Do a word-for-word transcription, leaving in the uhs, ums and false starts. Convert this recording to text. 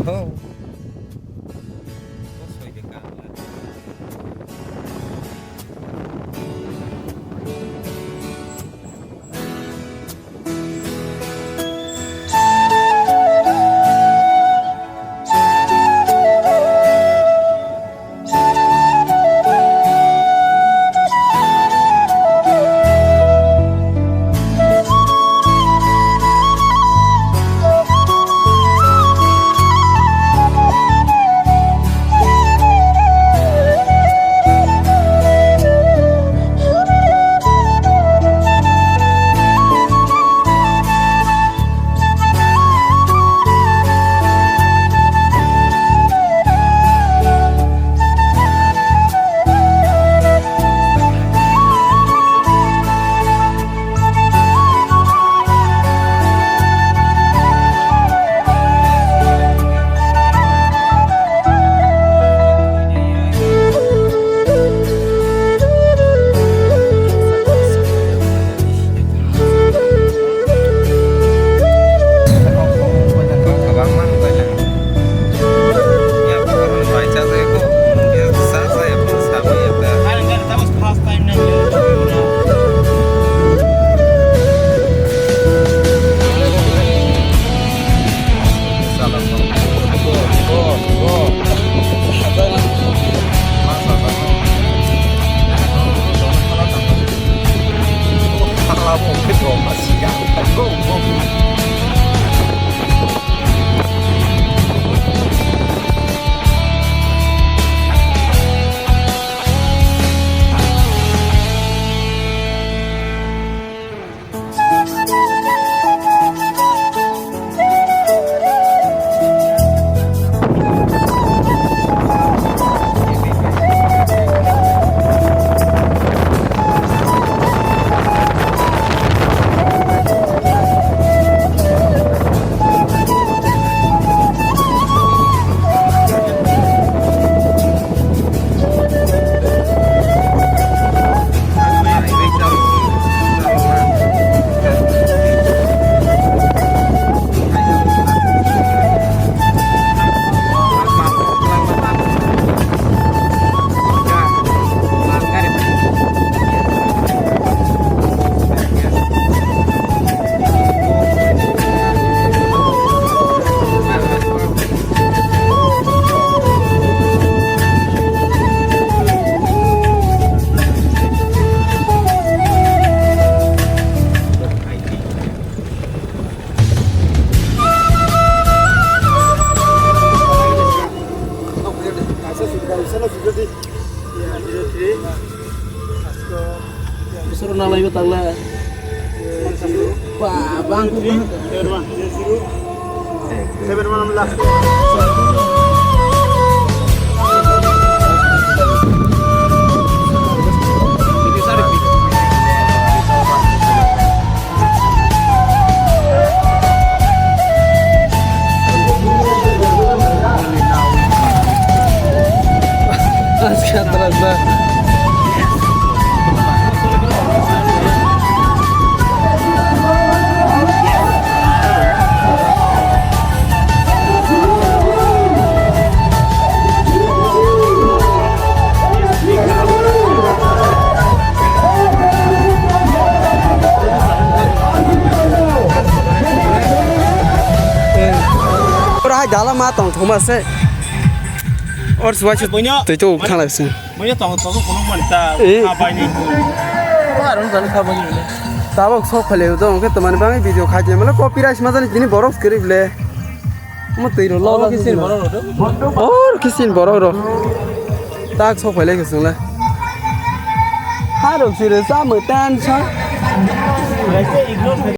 Oh. Bisoro nalaibo tangle. Ba, bang. Seven one. Seven one. Oro hai dala ma tong thoma se. Or suwai se twi to khalai se. Buino tong tong kono mani ta. Eh. Khabai ni. Aro jani khabai ni. Tabok sok phale do ke to mani bang video khai je mala copyright ma jani tini borok skiri ble. Mo twi ro lo. Oro kisin borok ro do. Or kisin borok ro. Tak sok phale ke sung le. Harok sire sa mo tan sa.